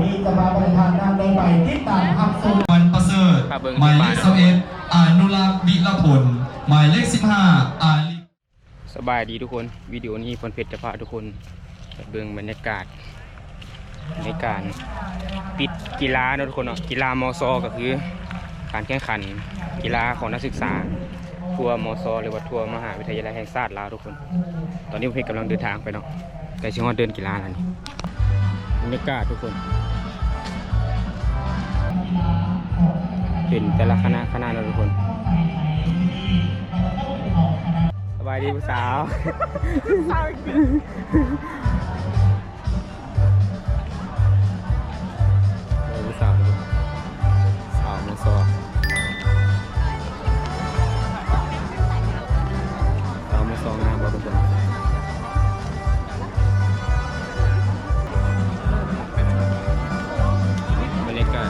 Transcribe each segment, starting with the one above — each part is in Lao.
ນີ້ຈະມາປະທານນຳໄດ້ໄປຕິດຕາມຮັບຊົມ ວັນປະເສີດ ພາເບິ່ງ ໝາຍເລກສິບເອັດ ອານຸລັກ ວິລະພົນ ໝາຍເລກສິບຫ້າ ອາລິ ສະບາຍດີທຸກຄົນ, ວິດີໂອນີ້ພອນເພັດຈະພາທຸກຄົນໄປເບິ່ງບັນຍາກາດໃນການປິດກິລາເນາະທຸກຄົນເນາະ, ກິລາ ມຊ ກໍຄືການແຂ່ງຂັນກິລາຂອງນັກສຶກສາທົ່ວ ມຊ ຫຼືວ່າທົ່ວມະຫາວິທະຍາໄລແຫ່ງຊາດລາວທຸກຄົນ. ຕອນນີ້ພວກເຮົາກຳລັງເດີນທາງໄປເນາະ, ໃກ້ຊິຮອດເດີ່ນກິລາແລ້ວນີ້. ບັນຍາກາດທຸກຄົນ ເປັນແຕ່ລະຄະນະ ຄະນະເນາະທຸກຄົນ. ສະບາຍດີຜູ້ສາວ. ເອີ ຜູ້ສາວ ສາວ ມຊ ສາວ ມຊ ງາມບໍ່ທຸກຄົນ? ບັນຍາກາດ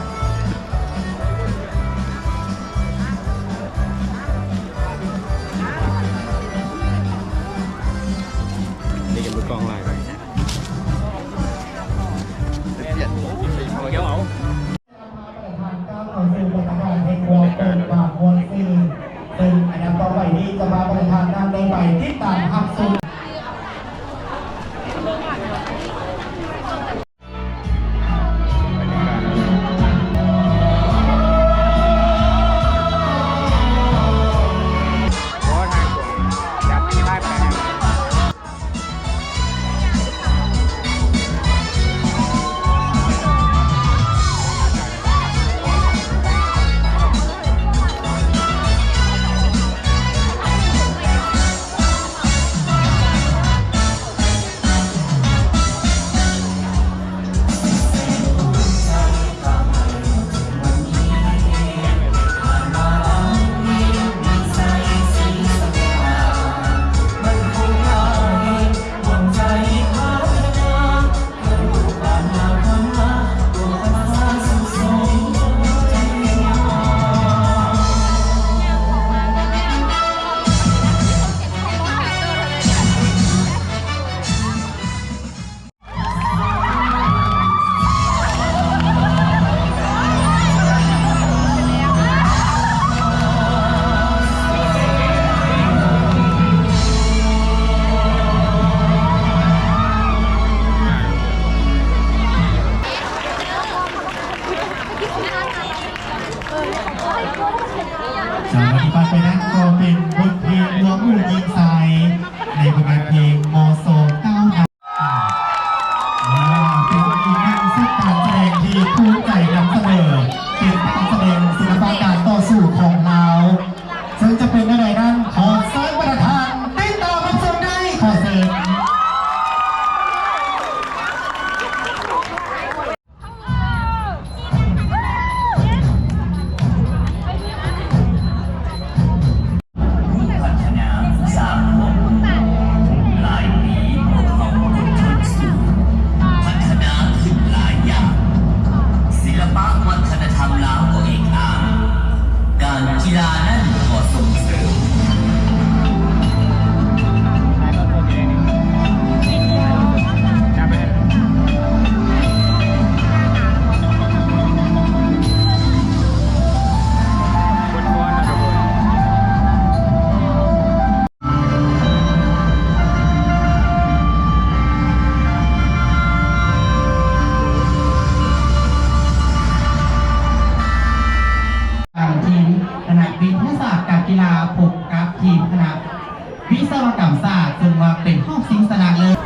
ນີ້ກໍມີກ້ອງຫຼາຍໄປ. ເຊິ່ງອັນດັບຕໍ່ໄປນີ້ຈະມາປະທານນຳໄດ້ໄປຕິດຕາມຮັບຊົມ. ຈາກນັ້ນທີ່ຜ່ານໄປນັ້ນກໍເປັນບົດເພງ ລວມຜູ້ຍິງຊາຍ ໃນຜົນງານເພງ ມສ ກ້າວໜ້າ ອ່າ ເປັນອີກໜຶ່ງຊຸດການສະແດງທີ່ພູມໃຈນຳສະເໜີ ເປັນການສະແດງສິລະປະການຕໍ່ສູ້ຂອງລາວ ເຊິ່ງຈະເປັນແນວໃດນັ້ນ ຂໍເຊີນປະທານຕິດຕາມຮັບຊົມໄດ້ ຂໍເຊີນ. ຜູ້ພັດທະນາສາກົນ ຫຼາຍປີພວກເຮົາອົດທົນສູ້ ພັດທະນາຂຶ້ນຫຼາຍຢ່າງ ສິລະປະວັດທະນະທຳລາວກໍເອກອ້າງ ການກິລານັ້ນກໍສົ່ງເສີມ. ທາງທີມຄະນະວິທະຍາສາດການກິລາພົບກັບທີມຄະນະວິສະວະກຳສາດ ເຊິ່ງວ່າເປັນຮອບຊິງຊະນະເລີດ.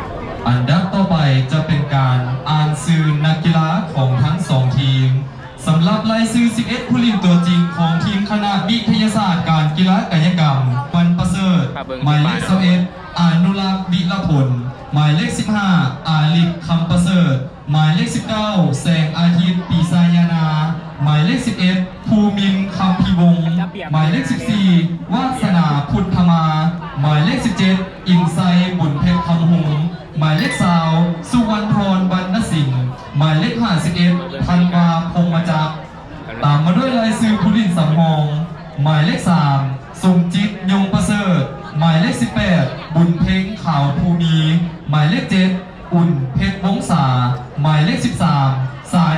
ອັນດັບຕໍ່ໄປຈະເປັນການອ່ານຊື່ນັກກິລາຂອງທັງສອງທີມ. ສຳລັບລາຍຊື່ສິບເອັດຜູ້ຫຼິ້ນຕົວຈິງຂອງທີມຄະນະວິທະຍາສາດການກິລາກາຍະກຳ ວັນປະເສີດ, ໝາຍເລກຊາວເອັດ ອານຸລັກ ວິລະພົນ, ໝາຍເລກສິບຫ້າ ອາລິກ ຄຳປະເສີດ, ໝາຍເລກສິບເກົ້າ ແສງອາທິດ ປີຊາຍານາ, ໝາຍເລກສິບເອັດ ພູມິນ ຄຳພີວົງ, ໝາຍເລກສິບສີ່ ວາດສະໜາ ພຸດທະມາ, ໝາຍເລກສິບເຈັດ ອິນໄຊ ບຸນເພັດ ຄຳຮຸງ, ໝາຍເລກຊາວ ສຸວັນທອນ ວັນນະສິງ, ໝາຍເລກຫ້າສິບເອັດ ທັນວາ ພົມມະຈັກ, ຕາມມາດ້ວຍລາຍຊື່ຜູ້ຫຼິ້ນສຳຮອງ, ໝາຍເລກສາມ ສົມຈິດ ຍົງປະເສີດ, ໝາຍເລກສິບແປດ ບຸນເພັງ ຂາວພູມີ, ໝາຍເລກເຈັດ ອຸ່ນ ເພັດວົງສາ, ໝາຍເລກສິບສາມ ສາຍ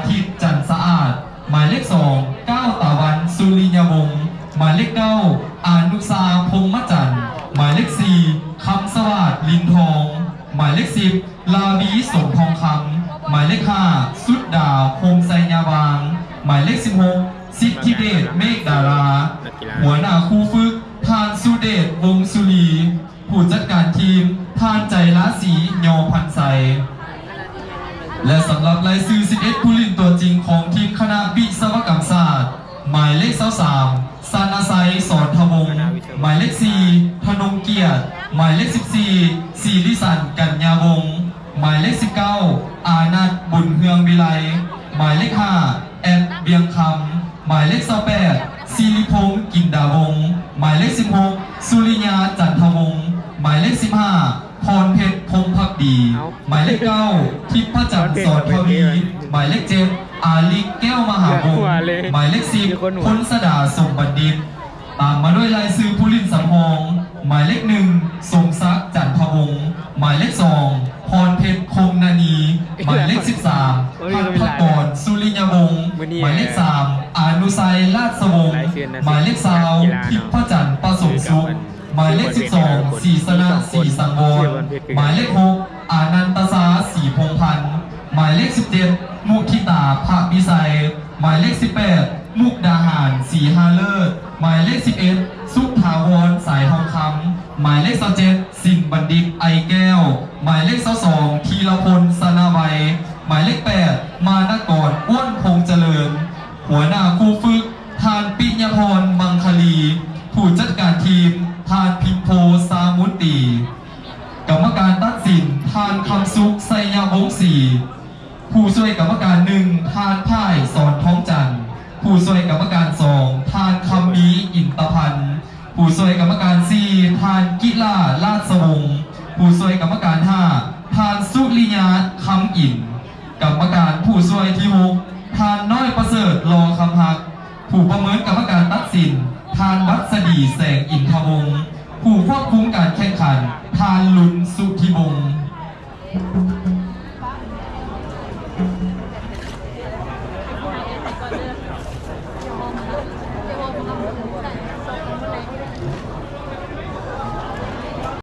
ຫົວໜ້າຄູຝຶກ ທ່ານ ສຸເດດ ວົງສຸລີ, ຜູ້ຈັດການທີມ ທ່ານ ໃຈລາສີ ຍໍພັນໄຊ. ແລະ ສຳລັບລາຍຊື່ສິບເອັດຜູ້ຫຼິ້ນຕົວຈິງຂອງທີມຄະນະວິສະວະກຳສາດ, ໝາຍເລກຊາວສາມ ຊະນະໄຊ ສອນທະວົງ, ໝາຍເລກສີ່ ທະນົງກຽດ, ໝາຍເລກສິບສີ່ ສີລິສັນ ກັນຍາວົງ, ໝາຍເລກສິບເກົ້າ ອານັດ ບຸນເຮືອງວິໄລ, ໝາຍເລກຫ້າ ແອັດ ວຽງຄຳ, ໝາຍເລກຊາວແປດ ສິລິພົງ ກິນດາວົງ, ໝາຍເລກສິບຫົກ ສຸລິຍາ ຈັນທະວົງ, ໝາຍເລກສິບຫ້າ ພອນເພັດ ພົມພັກດີ, ເອົ້າ ໝາຍເລກເກົ້າ ທິບພະຈັນ ສອນທະວີ, ໝາຍເລກເຈັດ ອາລິກ ແກ້ວມະຫາວົງ, ໝາຍເລກສິບ ພົນສະດາ ສົມບັນດິດ. ຕາມມາດ້ວຍລາຍຊື່ຜູ້ຫຼິ້ນສຳຮອງ, ໝາຍເລກໜຶ່ງ ສົມສັກ ຈັນທະວົງ, ໝາຍເລກສອງ ພອນເພັດ ຄົງນານີ, ໝາຍເລກສິບສາມ ພັດພະກອນ ສຸລິຍະວົງ, ໝາຍເລກສາມ ອານຸໄຊ ລາດສະວົງ, ໝາຍເລກຊາວ ທິບພະຈັນ ປະສົມສຸກ, ໝາຍເລກສິບສອງ ສີສະນະ ສີສັງວອນ, ໝາຍເລກຫົກ ອານັນຕະຊາ ສີພົງພັນ, ໝາຍເລກສິບເຈັດ ມຸທິຕາ ພະວິໄຊ, ໝາຍເລກສິບແປດ ມຸກດາຫານ ສີຫາເລີດ, ໝາຍເລກສິບເອັດ ສຸທາວອນ ສາຍທອງຄຳ, ໝາຍເລກຊາວເຈັດ ສິນບັນດິດ ໄອແກ້ວ, ໝາຍເລກຊາວສອງ ທີລະພົນ ຊະນະໄວ, ໝາຍເລກແປດ ມານະກອນ ອ້ວນ ພົງຈະເລີນ. ຫົວໜ້າຄູຝຶກ ທ່ານ ປິຍະພອນ ມັງຄະລີ, ຜູ້ຈັດການທີມ ທ່ານ ພິມໂພ ຊາມຸນຕີ, ກຳມະການຕັດສິນ ທ່ານ ຄຳສຸກ ໄຊຍະວົງສີ, ຜູ້ຊ່ວຍກຳມະການໜຶ່ງ ທ່ານ ພາຍ ສອນທອງຈັນ, ຜູ້ຊ່ວຍກຳມະການສອງ ທ່ານ ຄຳມີ ອິນຕະພັນ, ຜູ້ຊ່ວຍກຳມະການສີ່ ທ່ານ ກິລາ ລາດສະວົງ, ຜູ້ຊ່ວຍກຳມະການຫ້າ ທ່ານ ສຸລິຍາດ ຄຳອິນ, ກຳມະການຜູ້ຊ່ວຍທີຫົກ ທ່ານ ນ້ອຍປະເສີດ ລໍຄຳຮັກ, ຜູ້ປະເມີນກຳມະການຕັດສິນ ທ່ານ ວັດສະດີ ແສງອິນທະວົງ, ຜູ້ຄວບຄຸມການແຂ່ງຂັນ ທ່ານ ລຸນ ສຸທິວົງ.